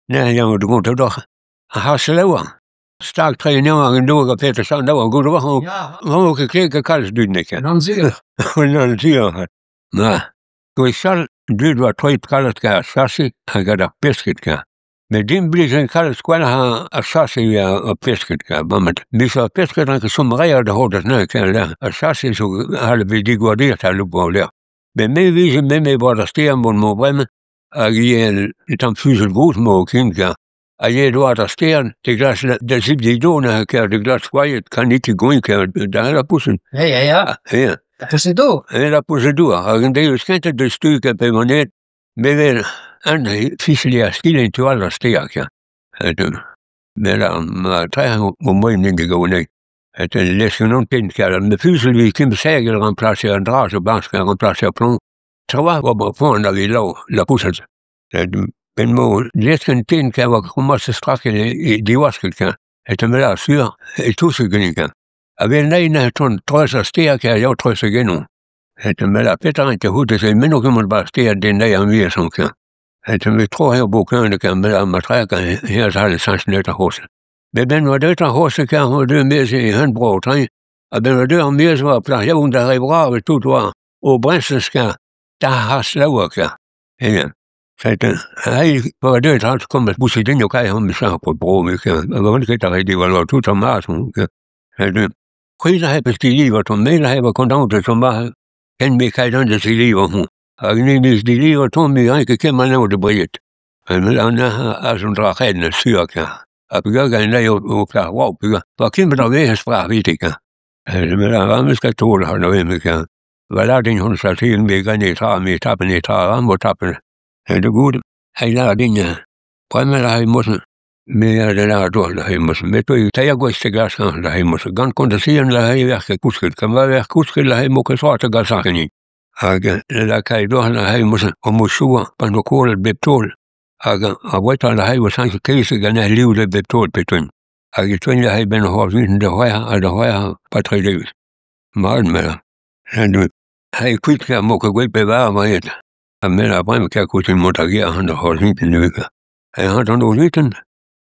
Neuze 'yan da gontañ deoc'h ar c'hazh-laouer stag-tre anezhañ àr an dour a-fet an daou gouzout a oar 'vo ket klevet gant kalz a dud n'eo ket. Nann sur. Nann sur Ma gwechall deuet 'oa troet kalz gant ar chase ha gant ar pesked kwa. Met din 'blij kalz gwelloc'h ar chase evit ar pesked kwa bomet 'mez ar pesked a rank chom re da c'hortoz neuze ar chase zo c'hall bezañ digoadiet war-lerc'h. Met me 'vije me 'barzh ar stêr 'mod 'mañ bremañ hag ivez un tamm fusul kozh 'moa ken kwa a yae war ar stêr da glask da zebriñ dour neuze kwa da glask gwayed kaniti gouhin kwa da lapoused. Ya ya ya. Ya. Lapoused dour. Ya lapoused dour hag an devezh kentañ deus-tu pe oan aet me 'wel un é fiseliñ ar skilh en tu all d'ar stêr kwa. Me 'lâr ma trec'h o moaien din da gaout anezhi. Setu leuskel on ken kwa ma fusul 'vit ket sevel remplasiñ an dra zo 'barzh remplasiñ ar plom. Trawalc'h ober poan evit laou lapoused. Penn-mañ leuskel ken kwa oa komañs strakal e diwaskell kwa. Setu me 'lâr sur e touso ganin kwa. A-benn neuze neuze tont treuz ar stêr kwa ya treuz ar genoù. Setu me 'lâr petra 'rin da c'houde se me n'on ket mont 'ba ar stêr den dezhi ar muiañ kwa. Setu me tro eo boukañ kwa me 'lâr matre kwa hennezh a c'hall cheñch neuze da c'hortoz. Met 'benn oa deuet ar c'hozh kwa oa deuet 'maez e hent bro-Train a-benn oa deuet ar maez oa plac'h yaouank d'ar re vrav ha tout oa o briñsez kwa da c'has-laoua kwa. Ya. Setu aze pa oa deuet c'hoazh komz bousedennoù kaer on bet savet bro met kwa oan ket ar re diwall tout ar mad kwa. Setu c'hwi 'lâre peus ket livañ ton me 'lâre 'oa kontant eus ma ken me kaet da zilivañ hoñ. Hag ni 'meus dilivañ ton me 'rae ket kement anezho da bried. Aze un dra c'henn sur kwa. Ha peogwir ganin o plac'h vrav peogwir 'oa ket met ar wezh plac'h evite kwa. Me 'meus ket taol neuze kwa. Va din hon chaseal me gane tra me tapen netra am bo tapen. Da goud hei lâr din bremañ lâr mosen me a lâr deoc'h lâr mosen me 'teu teir gwech da glask lâr mosen gant kontasion lâr e vec'h ket kousket gant ma vec'h kousket lâr 'mo ket c'hoazh da gas ac'hanin. Hag lakaet deoc'h lâr mosen o mouchouañ pa 'no kollet bep taol hag ar voueta lâr o sañset kezeg gant liv bep taol petun. Hag e teuin lâr 'benn c'hoazh da c'hwec'h ha da c'hwec'h pa tre devezh. Mat me Hei kuit kwa 'mo ket gwell pevar aet. Ha me 'lâr bremañ kerkoulz emañ da gêr da c'hoazh vintin neuze kwa. E ran d'an noz vintin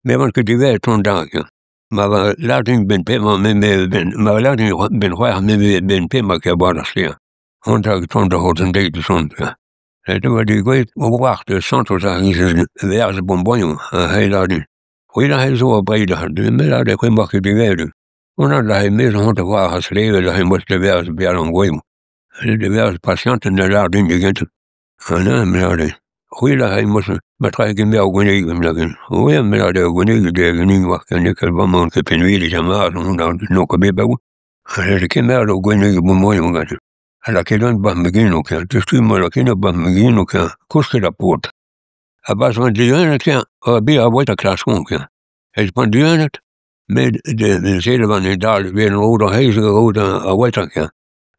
me 'oan ket diwezhat tont da kwa. Ma va lâr din 'benn pemp me me 'benn ma lâr din 'benn c'hwec'h me me 'benn pemp kwa 'ba ar stêr. Hont hag tont da c'hortoz an deiz da zont kwa. Setu 'oa degouezhet o wrac'h deus Santos ar verzh bonbonioù ha hei lâr din. C'hwi 'lâr zo a Breizh me 'lâr deoc'h emañ ket diwezhat. Hont a lâr e-maez hont da voir ar slevel lâr emañ da verzh bezañ an gouemoù. Da verzh pasianted da lâr din da gentañ. Ha neuze me 'lâr dezhi c'hwi 'lâr emañ matre kemer o gwenneg lâr O ya me 'lâr dezhi gwenneg dezhi ganin 'oar ket n'eo ket bremañ ket pinvidik ha mat n'on ket bet 'baoe. Ha kemer o gwenneg bonbonioù ganti. Ha lakaet on 'ba ma genoù kwa diouzhtu 'ma lakaet 'ba ma genoù kwa kousket ar paotr. Ha 'barzh an dihunet kwa oa bet ar voueta klask-on kwa. Ez pan dihunet met da sellet war an dal 'vel roud ar c'hreiz roud ar voueta kwa.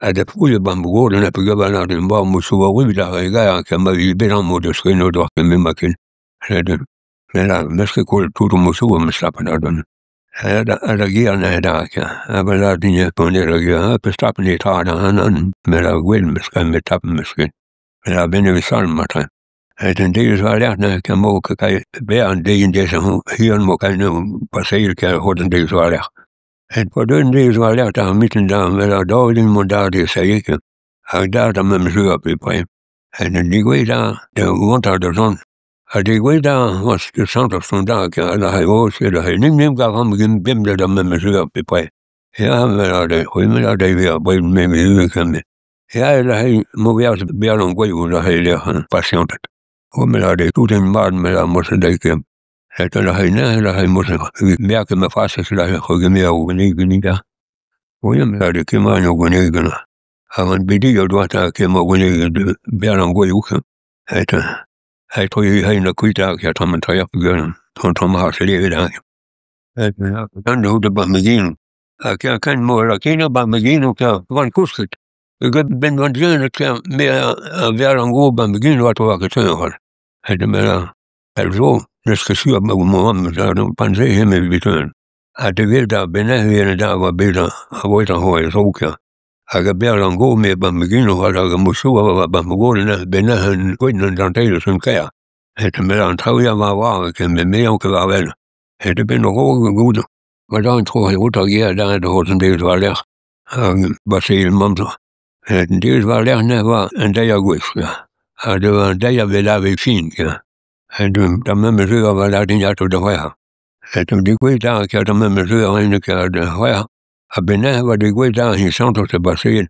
Ha da fouilhañ 'ba ma godenn ha peogwir 'ba an ma mouchouer da re gaer kwa ma vije bet amañ da skeudenn doc'h ket me 'ma ken. Setu me 'lâr 'meus ket kollet tout ar mouchouer 'meus tapet a-benn. Ha da gêr neuze da kwa. Ha pa lâr din ha 'peus tapet netra da nann me 'lâr gwell 'meus ket met tapet 'meus ket. Me 'lâr 'benn e vez sall matre. Setu an devezh war-lerc'h neuze kwa 'mo ket kae bezañ an deiz dezhañ hir 'mo ket paseet kwa c'hoazh an deiz war-lerc'h. Et pa deu an deiz war-lerc'h d'ar mintin da me 'lâr dav din mont da d'essayer kwa. Hag da d'ar memes eur à-peu-près. En un degouezh da da gontañ da zont. Ha degouezh da c'hoazh Santos tont da kwa lâr o lâr nim nim garan bemdez d'ar memes eur à-peu-près. Ya me 'lâr dezhi c'hwi me 'lâr dezhi bezañ abred me me kwa me. Ya lâr 'mo berzh bezañ an gouelioù lâr lec'h pasianted. O me 'lâr dezhi tout int mat me 'lâr mosse dezhi kwa. Setu lâr neuze lâr mosse merket ma fasez lâr c'hwi ar gwenneg ganin. O ya me 'lâr dezhi kemañ ar gwenneg Ha an bediñ o doa kemañ gwenneg bezañ an gouelioù kwa. Setu ha hei na kuitañ kwa tamm tra an tamm harselezh da. An da 'ba ma genoù. Ha ken 'mo lakaet 'ba ma genoù kwa 'oan kousket. Benn oan dihunet kwa me a vezañ an gro 'ba ma genoù 'oa ket c'hoazh. Setu me 'lâr pell zo n'eus ket sur 'ba ma mamm pan se eme evit Ha da wel da benn da oa bet a oa c'hoazh a-raok kwa. Hag a berzh an go me 'ba ma genoù c'hoazh hag a mouchouer 'ba ma godenn benn an gwenn an dantelez un kaer. Setu me an traoù ya war war met me n'on ket war-wel. Setu 'benn a-raok goude ma 'z an tro ar gêr adarre da c'hortoz an deiz war-lerc'h hag baseet 'mañ An deiz war-lerc'h neuze 'oa an deiz ar gouestl ha an deiz a vez lâret fin kwa. D'ar memes eur e vez lâret din atav da c'hwec'h. Setu degouezhet aze d'ar memes eur da c'hwec'h a-benn neuze e oa degouezhet aze e sañtrañs e baseet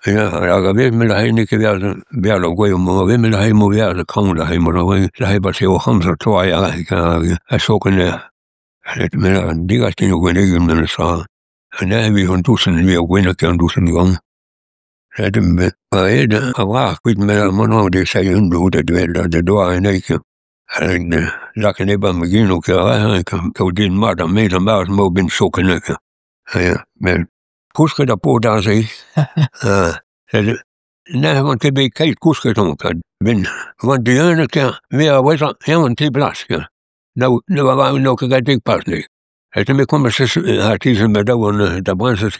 Ya, hag a-wech me lâre n'eo ket degas din ur gwennegenn memestra ha neuze e vez an dousenn ivez, ar gwenneg an dousenn gant. Aet ar wrac'h kuit da doare anezhi lakaet anezhi 'ba ma genoù kaout den mat er-maez ar maez emañ o sok anezhañ. Ya, met kousket ar paotr aze neuze 'oan ket bet keit kousket on 'benn 'oan dihunet me a ouezan eñ an ti bras n'oa ket graet dek paz neuze. Setu me komañs ma daouarn da briñsez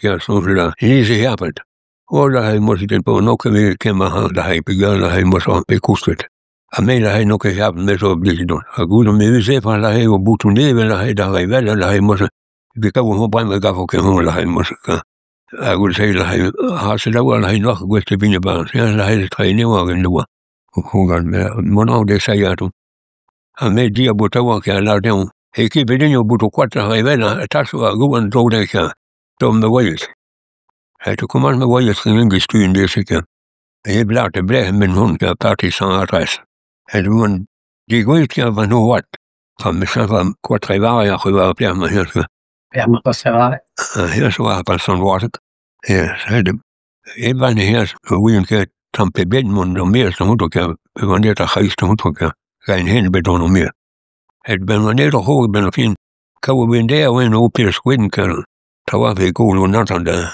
Oh lâret n'on ket bet kemmañ bet kousket. Ha me lâret n'on ket ya me zo oblijet ha goude me veze lâret o botoù nevez lâret d'ar re wellañ lâret morse bet kaout bremañ 'gavo ket hoñ lâret morse ha goude-se lâret ha selaou lâret n'oc'h gouest da e-barzh lâret etre eno hag en doa. Mont d'esaeiñ atav. Ha me di ar botaouer lâret dezhañ e ket din ur botoù koad ar re wellañ tasoù ar gouenn zo dezhañ tomm ma welet. Setu komañs ma welet ket dezhe ken. E blad e blez men hont parti sans adresse. Het oan degouezhet war o oad. Ha me sañs koad Trevaret ar c'hrev ar ma hir. Per ma passerare. Hir zo ar pa sant Wazet. Ya, sed e ban hir ouien ket tamm pe bet mont d'ar maez da c'houzout ket pe van ar c'hreiz da c'houzout ket. Gain hen bet on ar maez. Het ben van net ar ben ar fin. Kaout ben der oen o pez skouen ket. Ta oa ve golo natan da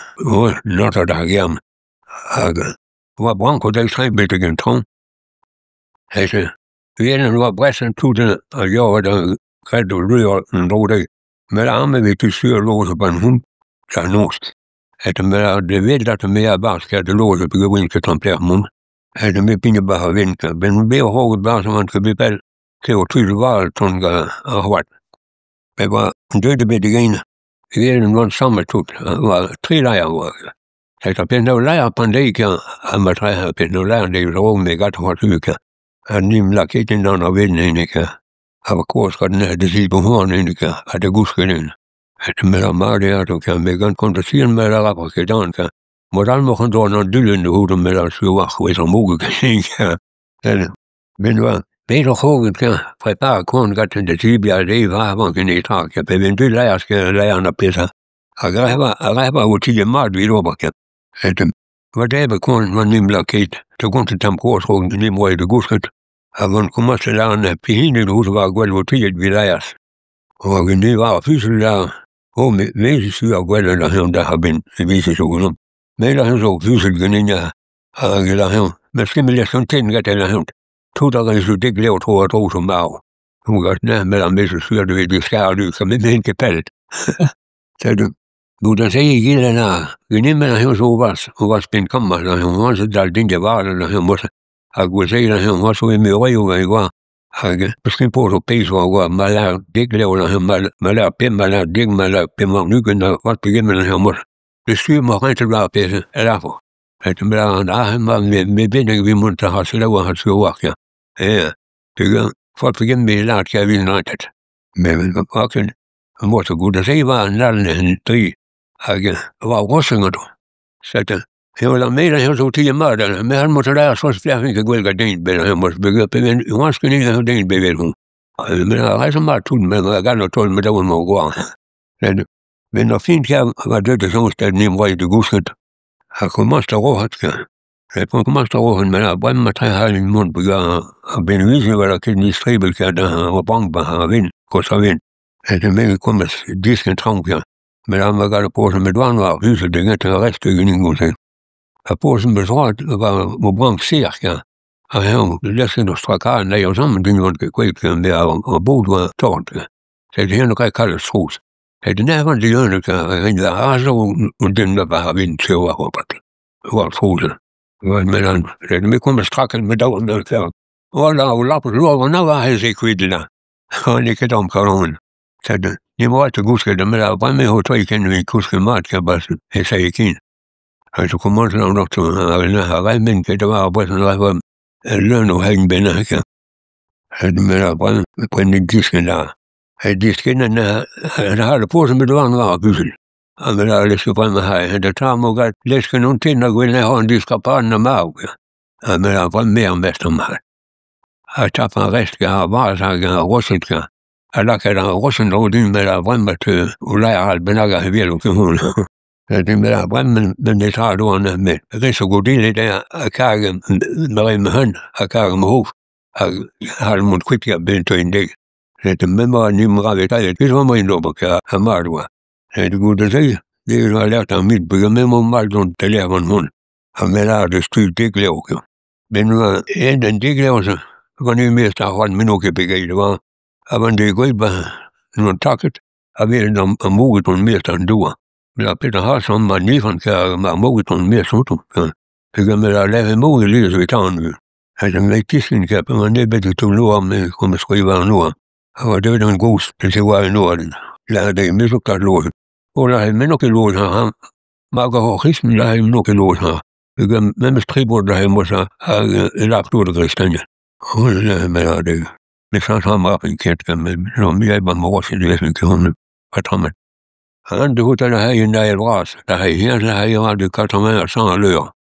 natan da germ. Hag oa brank o del tre betek an traoñ. Het Velen oa bresen tout a yoa da graet o leur an dro dezhi. Met ar me ket sur loz ban hon da noz. Het me de vet dat me a barzh ket de loz pe gewin ket an plec'h mont. Het me pine bar a vent ben be o barzh an ket bepel ke o tul val ton ga ar c'hoad. Pe oa deuet bet gain Velen oan sammet tout oa tri laer oa. Het ar pezh no laer pan deiz ha ma tre ar pezh no laer de ro me gat c'hoaz uk. Ha nim laket en an a ven en eka. Ha va koz gant de zi bon hoan en eka ha da gousket en. Het me la mat eo ka me gant kontasien me la rapor ket an ka. Mod all moc'h an doan an dulen de hout me la su war c'hwez an moge ket. Ben oa, bet o c'hoget ka, prepar koan gat de tibia de va avant ken e tra ka pe ben du laer ket laer an a pezh. Hag reva a reva o tige mat vid ober ka. Het va debe koan van nim laket, te gont tamm koz ro nim roe de gousket. Ha van komañs la an pehini de hout war gwell o tiget vid laers. O hag ne war fusel la. O me me su ar gwell la hen da ha ben e veze zo gant. Me la hen zo fusel ganin hag la hen. Me skimmel les an ten gat la hen. Tout ar zo dik leo tro a dro zo marv. O gat ne me la meze sur de vet skar du ka me men ket pellet. Sed Goude se e gile na, ganin me la hen zo vas, o vas pen kamma la hen was dal din de war la hen mos. Hag oa se la hen was o e me roio e goa. Hag peus ket poz o pezh oa goa ma la dek leo la hen ma la pem ma la dek ma la pem war nuken na wat pegement la hen mos. De stuur ma rente war pezh el afo. Het me la an ahen ma me me ben vi mont ha selaou ha su war ka. E, pegan foar pegement me la ka vin rentet. Me waken mos goude se war an lal en tri hag war rossen gato. Sete Eo la me la zo ti mat, me han mos la sos flerfin ket gwell gant den ben mos be pe ben oans ket den den be vel hon. Me la reis mat tout me la gant o tol me daoun mo goar. Sed ben ar fin kia va deut de soñj tel nim roy de gousket. Ha komañs da rohat ka. E pon komañs da rohat me la brem ma tre hal mont be a ben wize wala ket ni strebel ka da o bank ba ha vin, kos a vin. Et me komañs disken traoñ ka. Me la ma gall poz me doan war fusel de get ar rest ganin gonse. Ha poz me zroad war o brank ser ka. Ha hen lesken o straka an leier sammen din vant ket kwek me a a bod war tort. Sed hen o kallet stroos. Het nevan di ka rin la razo un den la va vin teo war obat. War stroos. Me komz straket ma daouarn Voilà, o lapous loar an avar ez kuit la. N'eo ket tamm kalon. Sed ne vo ket gousket met ar bremañ eo tre ken evit kousket mat ket 'barzh e ken. Ha zo komañs an doctor ar re ket war ar leun o c'hein bennak. Met ar bremañ poent eo diskenn da. Ha diskenn ha poz met war ar bugel. Ha met ar lesk bremañ da tra mo gad lesken on tin na gwell an diskapaat na marv. Ha met ar bremañ ar mestr mat. Ha tap ar rest ar vazh hag ar roched ha lakaet ar roched en-dro din met ar bremañ o laeral bennak ar c'hevelloù ket Met ar bremañ netra doan met rest o godelled ha karg ma re ma c'hun ha karg ma c'hof hag c'hall mont kuit a-benn un deiz. Met memor n'em ravitailhet pezh oa moaien d'ober ha mat oa. Et goude-se, me oa lec'h ar mut peogwir me emañ mat gant teler gant Ha me lâr deus tud dek leo. Ben oa aet an dek leo-se gant e-maez ar c'hoad me n'on ket pegeit e oa. Ha ban degouezh ba n'oan taket ha welet ar moged on maez d'an douar. Met ar pezh a c'has ma nifan ar moged on maez outo. Peogwir me a lec'h emañ e lez evit an. Hag an metisien ket an nebet e touloa me kom skrivañ an noa. Ha oa deuet an gozh se oa an noa. La de me zo kat loz. O la me n'o ket loz ha. Ma hag ar c'hristen la n'o ket loz ha. Peogwir memes tribord la moa sa hag e lap tour da gristenien. O la me la de. Me chañs am rafen ket no mi eo ban moros e vefen ket hon patramet. An de hout la hay un ael bras. La hay hier la hay ra de 80 à 100 à l'heure.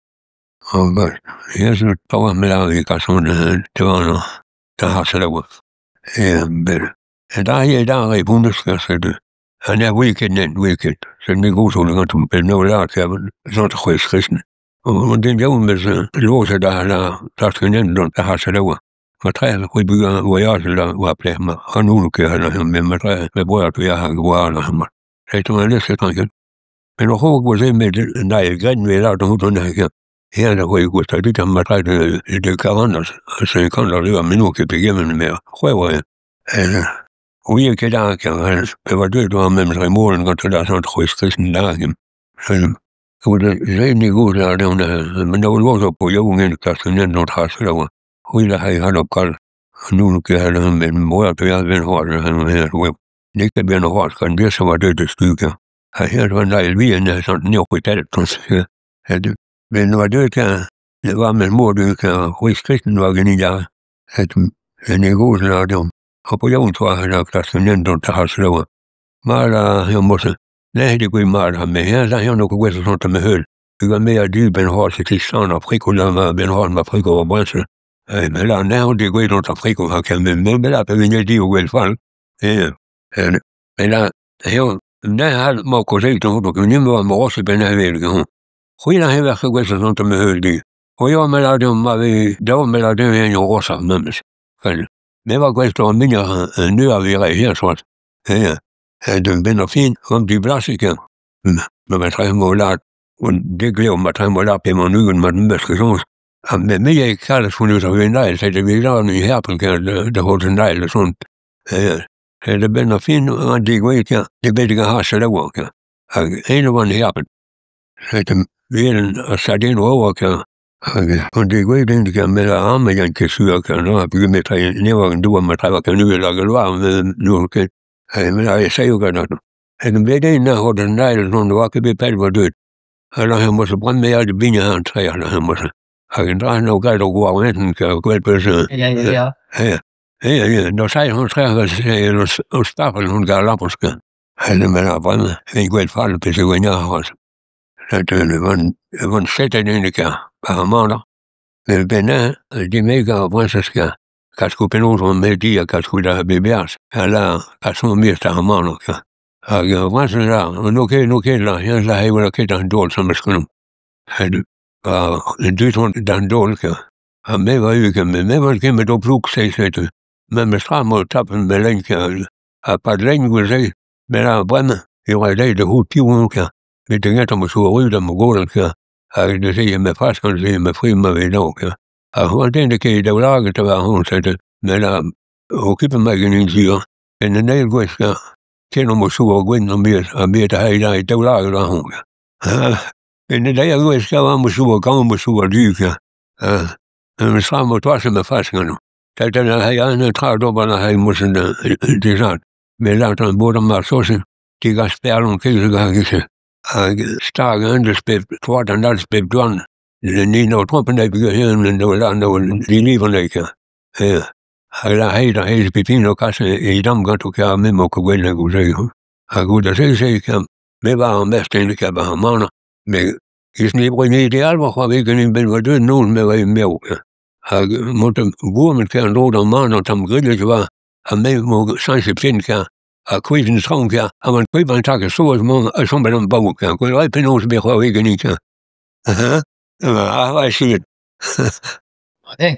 Oh ben, hier zo tawa me la e kason te van da ha selaou. E ben. E da hi da re bonus se de. An er weekend nen weekend. Se me gozo gant um pel no la ke zant c'hwez kristen. On den gaou meus loz da la taskunen don da ha selaou. Ma tre c'hwi bu un voyage la oa plech ma an oulou ket la me ma tre me boa tu ya hag boa la ma. Et on laisse tranquille. Men o c'hog oa met na e gren me la don don hag. Her da c'hwi gouest dit am ma tre de de 40 50 la me no ket pegement me c'hwe oa. Oui ket da pe va deuet oa memes re molen gant da sant c'hwez kristen da hag. Goude se ne goz la don me no loz po yo ngen taskunen don tra selaou. C'hwi la hay hal kal. Nou ket hal men moa tu ya ben c'hoaz he Ne ket ben c'hoaz kan dir oa deuet de stuk. Ha her van da elvi en sant ne o tel tons. Ben oa deuet ne oa men mor deuet c'hwez kristen oa genin da. Et ne goz la don. Ha po yaoun toa la taskunen don tra selaou. Ma la he mosse. Ne de gwe mat ha me her la her no gwez sant me heul. Peogwir me a du ben c'hoaz e tistan a friko la ma ben c'hoaz ma friko a brensel. E me la ne de gwe dont a friko ha ken me me la pe vene di o gwell fall. E me la he ne hal ma kozeit don hoto ken nimmo am rosse ben a vel gant. C'hwi la he ver gwez sant me heul di. O yo me la don ma ve daou me la don en rossa memes. Me va gwez don min un neu a vere hier soat. E e ben ar fin gant du blasik. Ma ma tre mo la on degleo ma tre mo la pe man ugen ma meus ket soñj. Ha me me e kalz fon eus ar ven se de vela an herpen ken de hot an ael son. E e de ben ar fin an degouezh ken de bet gant ha selaou ken. Hag ein oan herpen. Se de velen a sadin oa ken. Hag an degouezh den ken me la am ken ket sur ken no ha peogwir me tre ne oa an doa ma tre war ken uhel hag loar me n'oa ket. E me la esaio gant. E de bet ein na hot an ael son oa ket bet pell war deuet. Ha la he mosse brand me al de binne an tre la he mosse. Hag an dra no galt o goar ken gwell peus Ja, ja, ja. Ja, ja, ja, no sai hon tre o stapel hon gar lapos ken. Ha de me la brand en gwell fall pe se gwen ar Van van setet en ket par amanda. Me ben di me gar brensas ket. Kas penaos an me di a kas da bebeaz. Ha la kas on mir ta amanda ket. Hag brensas la, no ket no ket la, hier la he wala ket an dol som skunum. Ha dut hon d'an dol ket. Ha me va eu ket, me me va ket me do plouk se se Me me stra mo tapen me len ket. Ha pa len gouze, me la bremañ, e oa deiz de hout piv on ket. Me de get am so ru da mo godel ket. Hag de se me fas kan se me fri ma ve no ket. Ha ho den de ket daoulaget da war hon se me la okipe ma gen in sur. En an eil gwech ket. Ken am so gwen am mir a mir da hay da daoulaget war hon. En deir gwezh kav am eus oa kav am eus oa du kwa. Memestra 'mo toaz ma fas ganeomp. An tra d'ober neuze 'm eus dija me lâr bodañ ma soñj degas perlon kaezh hag stagañ deus pep troad an all pep dorn anezhi kwa. Ha lâret pep hini o kas e damm gantañ kwa me 'mo ket gwelet goude ha goude-se me 'oa ar mestr 'ba ar maner met c'hoarvez ganin 'benn 'oa deuet noz me oa marv kwa hag mont en-dro d'ar maner tamm grilhed 'oa ha me 'mo cheñchet penn kwa ha kouezhet en traoñ kwa ha chomet on bav kwa gwelet a rit penaos eo bet c'hoarvezet ganin kwa.